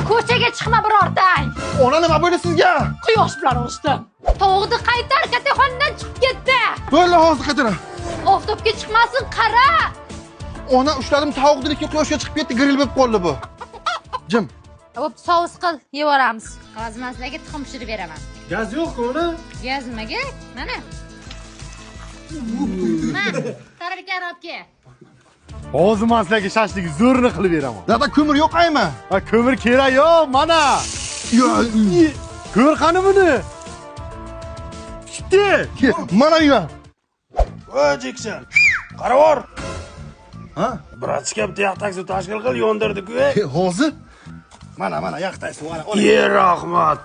Ko'chaga chiqma birortang. Ona nima bo'ldi sizga? Quyosh bilan urishdim. Tovuqni qaytar, kattaxondan chiqib ketdi. Bo'ldi, hozir qaytaraman. Oftobga chiqmasin, qara. Ona ushladim tovuqni, lekin quyoshga chiqib ketdi, grill bo'lib qoldi bu. Jim. Bo'pti, sous qil, yevoramiz. Hozir men sizlarga tuxum pishirib beraman. Gaz yo'q-ku uni. Gaz nimaga? Mana. Mana, tarelkani olib kel. Hozir men sizlarga shashlik zo'rini qilib beraman. Dada, ko'mir yo'q aymi? Ha, ko'mir kerak yo'q, mana. Ko'r qani buni? Pishibdi. Mana uyga. Voy Jekson. Qaravor. Ha? Bratchka bitta yaxtak suv tashkil qil, yondirdi-ku. Hozir? Mana, mana yaxtak suv, mana. Ye, rahmat.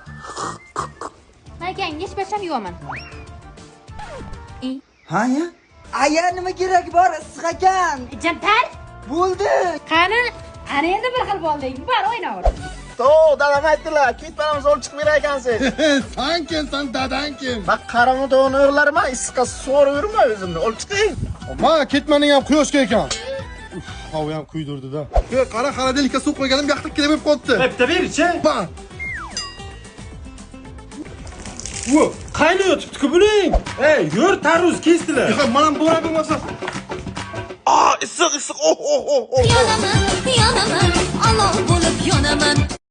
Maykan, hech bersam yuvaman. Ha ya? Aya nima kerak bor, issiq ekan. Jantar? Bo'ldi. Qani? Ana endi bir xil bo'lding. Bor, o'ynaver. To'g', dadam aytdilar, ketmanimiz olib chiqib berar ekansiz. San kimsan, dadang kim? Men qarama to'g'ini o'g'larman, issiqqa so'rib yurma o'zimni, olib chiqing. Ma, ketmaning ham quyoshga ekan. Uf, havo ham kuydirdi-da. Yo'q, qara, xolodilnikka suv qo'yganim yaxtak kelib qoldi. Bitta berchi. Ba. U, qaynayotibdi-ku buning. Ey, yur, tarvuz kesdilar. Yo'q, mana bo'ra bo'lmasa. Ah, issiq, issiq. Oh, oh, oh, oh. Yonaman, yonaman, olov bo'lib yonaman.